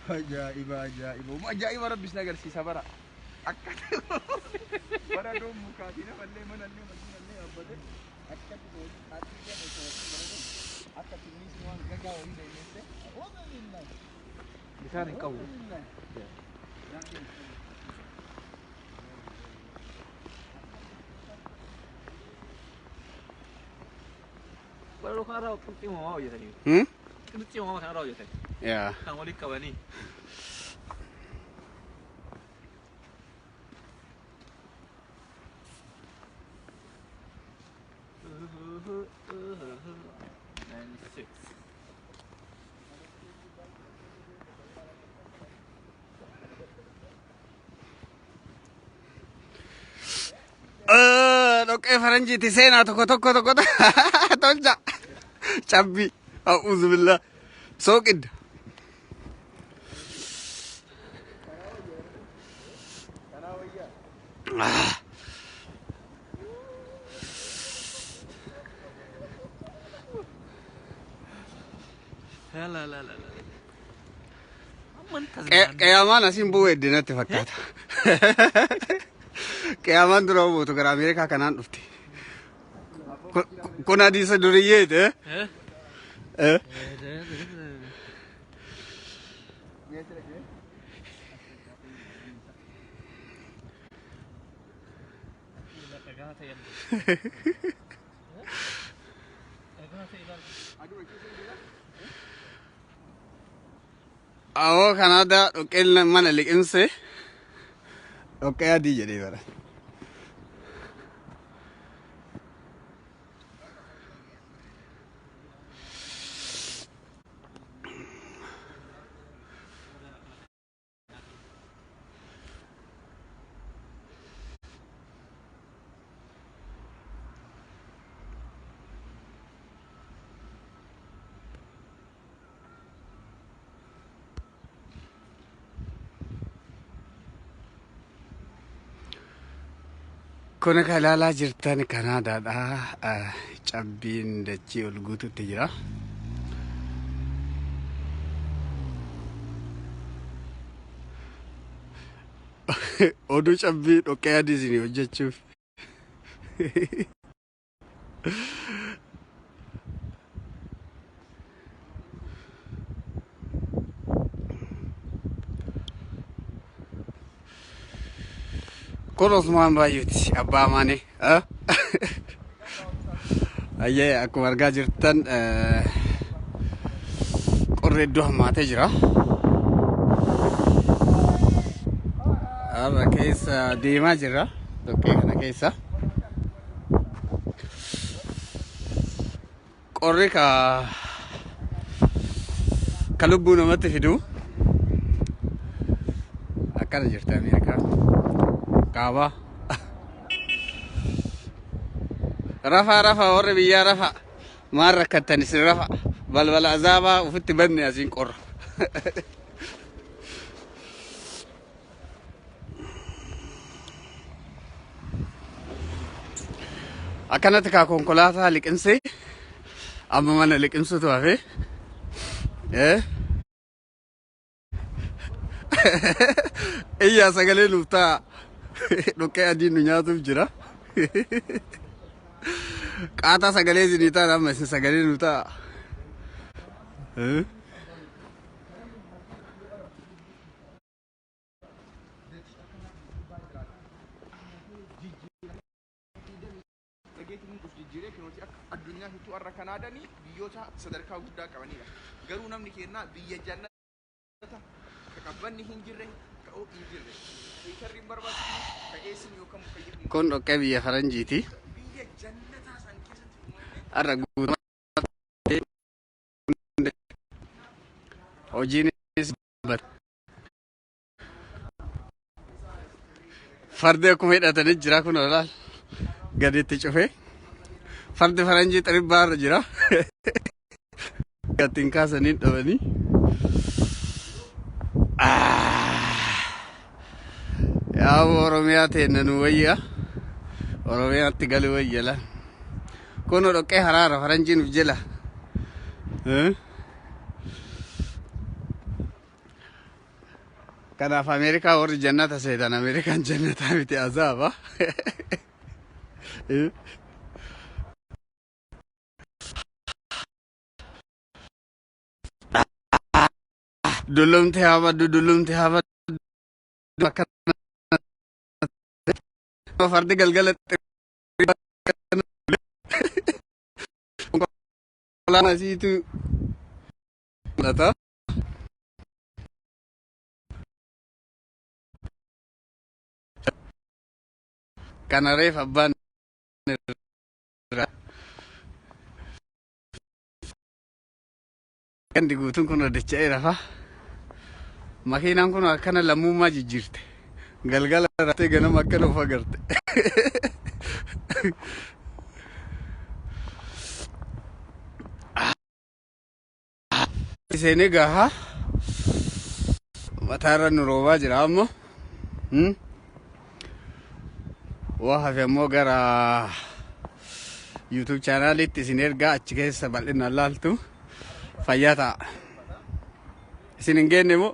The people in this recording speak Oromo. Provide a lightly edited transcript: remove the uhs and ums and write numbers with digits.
Ajaa'iba ajaa'iba. Ajaa'iba rabbis na agarsiisa bara. Akka baradoon mukaatii namallee manallee makiinallee yaabbate akkatti hojii akka tinniisni waan gagaa wayii leellesse. Bishaan hin qabu. Baradoo kanarraa qirxii uumamaa hojjetanii. Qirxii uumamaa kanarraa hojjetan. Yaa. Kan walitti qabanii. 96. Dhoqqee faranjiiti seenaa tokko tokko tokko tolcha. Cabbii. A'uuzu billah. Sooqidda. La la la la. Amman tasgabbaa'an. Qiyaamaan asiin bu'uu hedde natti fakkaata. Qiyaamaan dura buutu gara Ameerikaa kanaan dhufti. Kun hadiisa duriyyeeti. Eh? Eh? Eh? Dhagaa ta'e. Dhagaa ta'e ilaali. Awoo Kanaadaa dhoqqeen mana liqimse dhoqqee adii jedhee bara. Kun kan ilaalaa jirtan Kanaadaadha. Cabbiin dachii ol guututti jira. Oduu cabbii dhoqqee adii isinii hojjechuuf. Kun Osmaan Baayyuuti abbaa Amaanee. Ayyee akkuma argaa jirtan qorri iddoo hammaatee jira. Har'a keessa deemaa jirra. Dhoqqee kana keessa. Qorri ka ka lubbuu namatti fidu. Akkana jirti Ameerikaan. Kaabaa. Rafaa rafaa warri biyyaa rafaa. Maal rakkattan isin rafa. Balbala azaabaa ofitti banne asiin qorra. Akkanatti kaa konkolaataa liqimsee amma mana liqimsutu hafe. Eh? Iyyaa sagalee nuuf ta'a. Dhoqqee adiin nu nyaatuuf jira. Qaataa sagalee isinii ta'a amma isin sagalee nuuf ta'a. Eh? Dhageetiin of jijjiiree kunooti akka addunyaatittuu har'a Kanaadanii biyyoota sadarkaa guddaa qabanidha. Garuu namni keenya biyya jannata ka qabbanni hin jirre ka ho'i hin jirre heaterri hin barbaachisne ka AC'n yookaan mukayyifni hin Kun dhoqqee biyya faranjiiti. biyya jannataa san keessatti uumamne Har'a guutummaatti hojiinis dhaabbata. Fardi akkuma hidhatanii jira kun olaal gaditti cufee fardi faranjii xiribbaa irra jira. Ittiin kaasanii dhabanii. Yaa Oromiyaa teenna nu wayya. Oromiyaatti galu wayya la. Kun dhoqqee haraara faranjiin uf jela. Kanaaf Ameerikaa warri jannata seetan, Ameerikaan jannataa miti, azaaba. Dullumti haa baddu, dullumti haa baddu. Akkana fardi galgala konkolaataan asiitu mul'ata. Kana reef abbaan irraa gandi guutuun kun dacha'ee rafa. Makiinaan kun akkana lammummaa jijjiirte. Galgala raftee ganama akkana of agarte. Seenee gaha mataarra nu roobaa jira amma. Waa hafe ammoo gara YouTube chaanaaliitti isin ergaa, achi keessa bal'inaan laaltu. Fayyaa ta'a. Isin hin geenne moo?